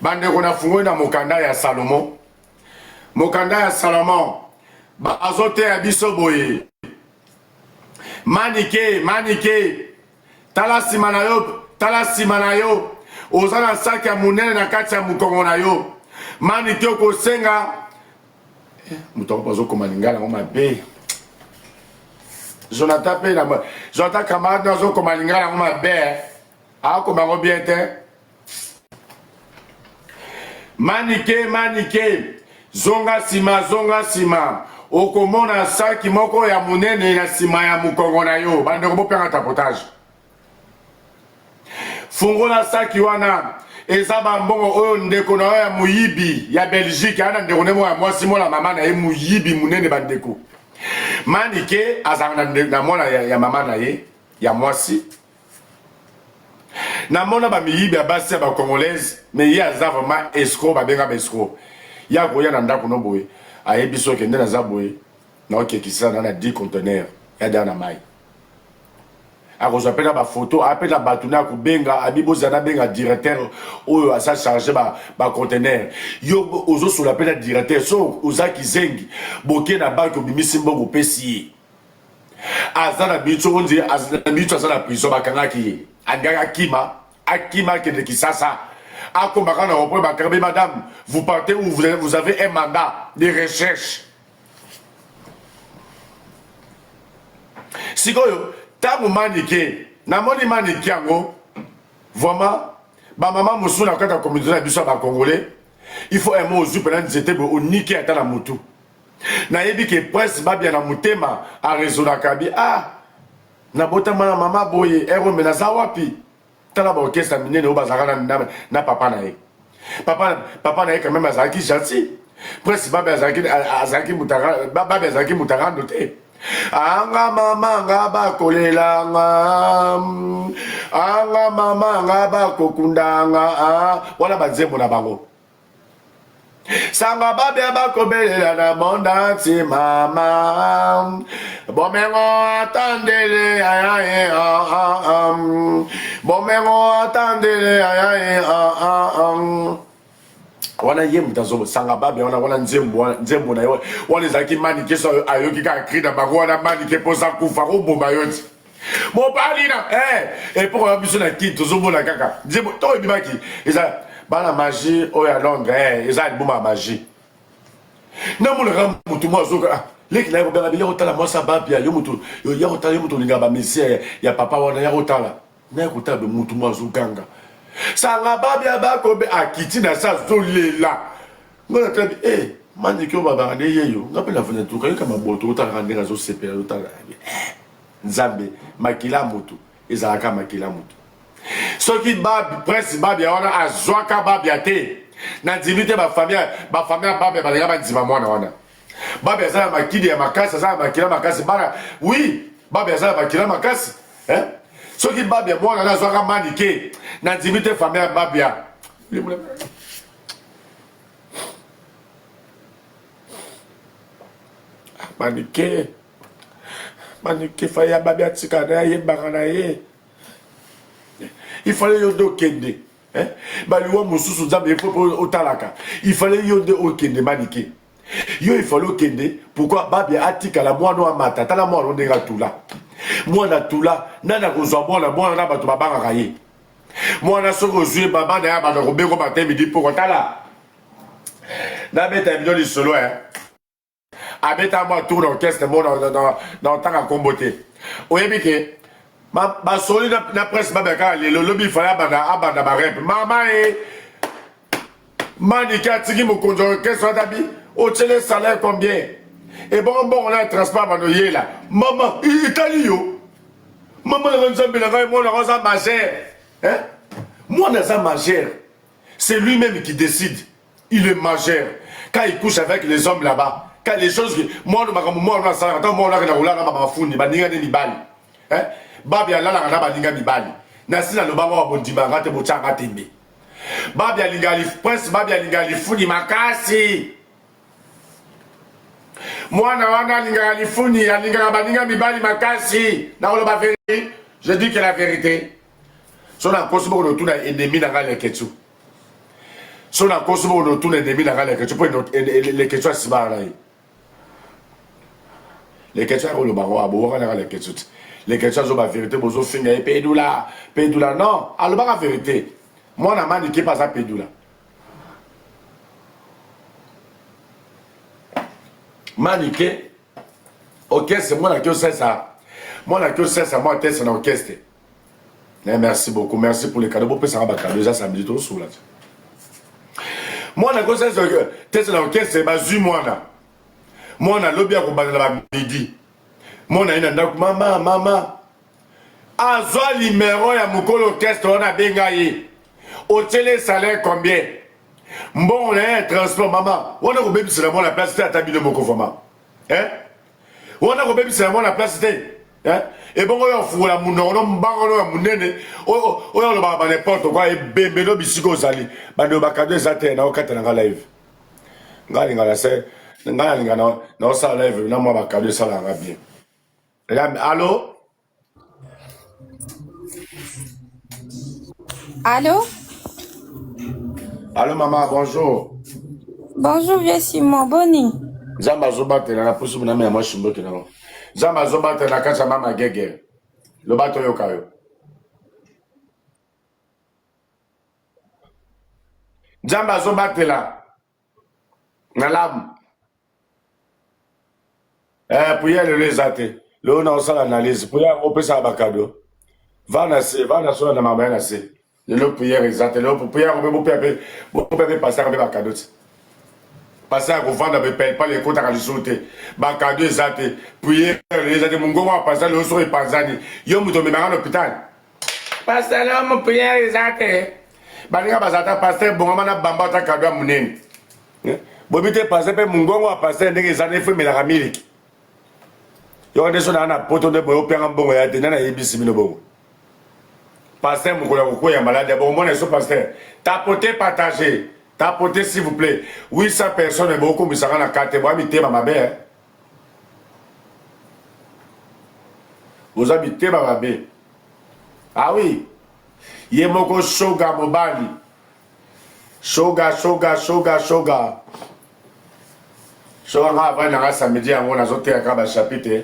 Bandeko nafungoli na mokanda ya Salomo. Mokanda ya Salomon bazoteya biso boye. Manike, manike, tala nsima na yo, tala nsima na yo. Oza na saki ya monene na kati ya mokongo na yo. Manike okosenga eh, moto yango azokoma lingala yango mabe. Jonathan mpe na Jonathan camarade azokoma lingala yango mabe. Eh. Akoma yango bien te. Manike, manike, zonga sima, zonga sima. Okomona saki moko ya monene na sima ya mokongo na yo. Bandeko bopanga tapotage. Fungola saki wana eza bambongo oyo ndeko na yo ya moyibi ya Belgique ana ndeko nde moko ya mwasi mwana mama na ye moyibi monene bandeko. Manike azalaka na mwana ya, ya mama na ye ya mwasi namona bamiyibi ya basi ya bacongolaise mais ye aza vraiment escroc babenga ba escroc ye akoya na ndako no boye ayebi soki nde naza boye naokekisa na na 10 conteneur ya da na mai akozwa mpe na bafoto ape na bato na akobenga abi bozala nabenga directeur oyo aza charge baconteneur ba yo ozosola mpe na directeur so oza kizengi boke na banke obimisi mbongo opesi ye aza na biso onzi na biso aza na prison bakangaki ye alingaki akima akima akende kisasa akomaka na rond-point bakanga madame vous partez où vous avez, vous avez un mandat de recherche sikoyo ntango manike namoni manike yango vraiment bamama mosusu na kati ya communauté na biso ya bacongolais il faut un mot ozwi mpena nzete boye oniki ata na motu Nayebi ke prince babia na motema a raisonnaka bi ah nabotama na mama boye ero me naza wapi tala ba orchestre minene oyo bazalaka na, na, na papa na ye papa, papa na ye quand même azalaki gentil prince babe azalaki azalaki mutara babe azalaki mutarando te anga mama nga bakolelanga anga mama nga bakokundanga ah. wana banzembo na bango Sanga babia bakobelela na monde entier mama bomengo atandele ayaye ah, ah, ah. bomengo atandele ayaye ah, ah, ah. wana ye moto azo sanga babia wana wana nzembo nzembo na ye wana ezalaki manike so ayoki kaka cri na bango wana manike mposa kufa koboma yo ti mobali na eh epoka ya biso na kin tozomona kaka nzembo to ebimaki eza bana magie oyo ya londres eh, eza album ya magie namonaka motu mwa azoka ah, leki na ye kobenga bile kotala mwasi ya babia yo motu ya kotala yo motu olingaka bamesie ya papa wana ya kotala naye kotala be motu mwa azoganga sanga babia bakobe akiti na se azolela nga natala bi eh maniki oyo babaka nde yeyo nga mpe navanda tukayoka maboto otalaka ndenge azosepela otala eh Nzambe makila ya mutu ezalaka makila ya mutu soki babi prince babia wana azwaka babia te nandimi te bafamille bafamille ya babia balinga bandima mwana wana babia aza na makili ya makasi aza na makila makasi bana oui babia aza na makila makasi eh? soki babia mwana wana azwaka manike nandimi te famille ya babia manike Manike fallait ya babi atika na ye ayebaka na ye il fallait yo nde okende eh? baliwa mosusu nzambe ye mpo otalaka il fallait yo nde okende manike yo il fallait okende pourquoi babi atikala mwana oyo amata tala mwana oyo ndenge atula mwana atula nani akozwa mwana mwana na bato babangaka ye mwana soki ozwi mama na ye abanda kobengo matin midi pokwa tala nabeta bino lisolo eh? Abeta mwa tour na orchestre mo na otanga kombo te. Oyebi ke basoli na presse babia kaka lelo lobi ifale abanda abanda ba rep. Mama e Manike atiki mokonzi ya orchestre ata bi otiele salaire combien? Ebongo mbongo na transport bando yela. Mama etali yo. Mama na nzambe na ngai mwana aza majeur. Hein? Mwana aza majeur. C'est lui-même qui décide. Il est majeur. Quand il couche avec les hommes là-bas, quand les choses que moi no makambo moi na sala ata moi na kolala na bafundi baninga ne mibali. Hein? Babi alalaka na baninga mibali. Na sila lobango ba bondima nga te bochanga tembe. Babi alinga li prince babi alinga lifuni makasi. Mwana wana alingaka lifuni, alingaka baninga mibali makasi. Na koloba vérité, je dis que la vérité. So na kosi boko tuna ennemi na nga leketsu. So nakosi bongo notuna ennemi na ngai Leketshou mpo Leketshou asibaka na ye. Leketshou akoloba ngo abowaka naka Leketshou te. Leketshou azoba verite bozofinga ye pedula pedula non alobaka verite. Mwana manike mpe aza pedula. Manike orchestre mwana ki osalisa mwana ki osalisa mwa teste na orchestre. Eh, merci beaucoup merci pour les cadeaux bopesaka bacadeau eza samedi tosula te mwana kosalisa teste na orchestre bazwi mwana mwana alobi akobanda na bamidi mwana ye na ndako mama mama azwa limero ya mokolo orchestre wana abenga ye otyele salaire combien mbongo na ye ya transport mama wana kobebisela mwana place te ata bino moko vraiment eh? wana kobebisela mwana place te eh? ebongo oyo afungola monoko no mbanga no ya monene oyo alobaka ba n'importe quoi ebembe no bisika ozali bandeko bakado eza te naokata na nga live ngai alinga na se ngai alinga naosala live na mwa bakado esalaka nga bien allo Allô? Allô maman, bonjour. Bonjour vieux Simon, boni. Nzambe azobatela na pusu na ya mwasi mbote na Nzambe azobatela na kati ya mama Gege. Loba toyoka yo. Nzambe azobatela na lamu. Eh, prière lelo eza te. Lelo na osala analyse. Prière opesaka ba cadeau. Va na se, va na sola na mama na se. Lelo prière eza te. Lelo prière mpe bopea mpe bopea mpe pasteur mpe ba cadeau te. Pasteur akovanda mpe pele ekotaka lisusu te. Ba cadeau eza te. Prière lelo eza te. Mongongo ya pasteur lelo soki epanzani. Yo moto omemaka na hôpital. Pasteur lelo mo prière eza te. Baninga bazala ta pasteur bongama na bamba ata cadeau ya monene. Eh? Boyebi te pasteur mpe mongongo ya pasteur ndenge eza nefo emelaka miliki. Yo nde so na na poto nde boye opianga mbongo ya te nani ayebisi bino bongo. Pasteur mokolo ya kokweya maladi ya bongo mona eso pasteur. Tapote partager. Tapote s'il vous plaît. 800 personnes bokomisaka na kate boya mitema mabe eh. Boza mitema mabe. Ah oui. Ye moko shoga mobali. Shoga shoga shoga shoga. Shoga nga avandi nanga samedi yango nazoteya kaka ba chapitre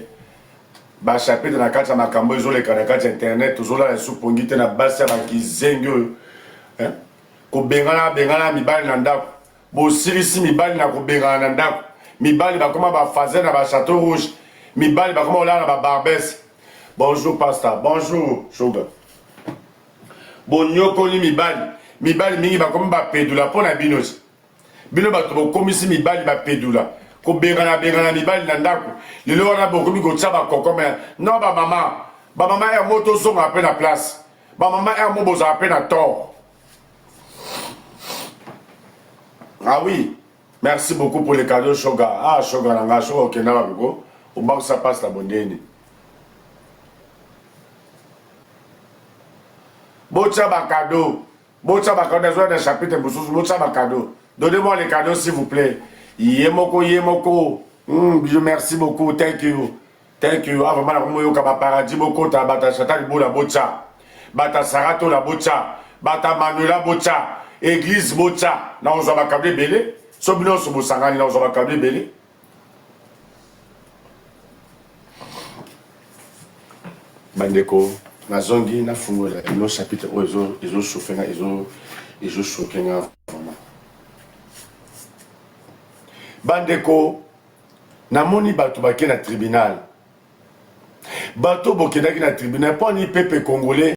ba chapitre na kati ya makambo ezoleka na kati ya internet tozolala lisusu pongi te na basi ya bakizengi oyo eh? Kobengana bengana mibali na ndako bosilisi mibali na kobengana na ndako mibali bakoma ba fazer na ba chateau rouge mibali bakoma kolala na ba barbes bonjour pastor bonjour shoga Bonyokoli mibali, mibali mingi bakomi ba pedula mpo na bino ti. Bino bato bokomisi mibali ba pedula, kobengana bengana mibali na ndako, lelo wana bokomi kotia ba koko mais non ba mama, ba mama heure moko tozonga pe na place, ba mama heure moko bozala pe na tort. Ah oui, merci beaucoup pour les cadeaux Shoga. Ah Shoga na nga, Shoga okenda wapi ko? Obakisa passe na bondeni. Botia ba cadeau. Botia ba cadeau nazoya na chapitre mosusu botia ba cadeau. Donnez-moi les cadeaux s'il vous plaît. Ye moko ye moko. Bijou merci beaucoup. Thank you. Thank you. Ah vraiment nakomoyoka ba paradis bokota bata Chantal Bola botia. Bata Sarah Tola botia. Bata Manuela botia. Église botia. Nakozwa ba cadeau ebele. So bino nyonso bosangani nakozwa ba cadeau ebele. Bandeko nazongi nafungola bino chapitre oyo ezo chauffe nga ezo choque nga vraiment. Bandeko namoni bato bake na tribunal, bato bokendaki na tribunal mpo ani pepe congolais.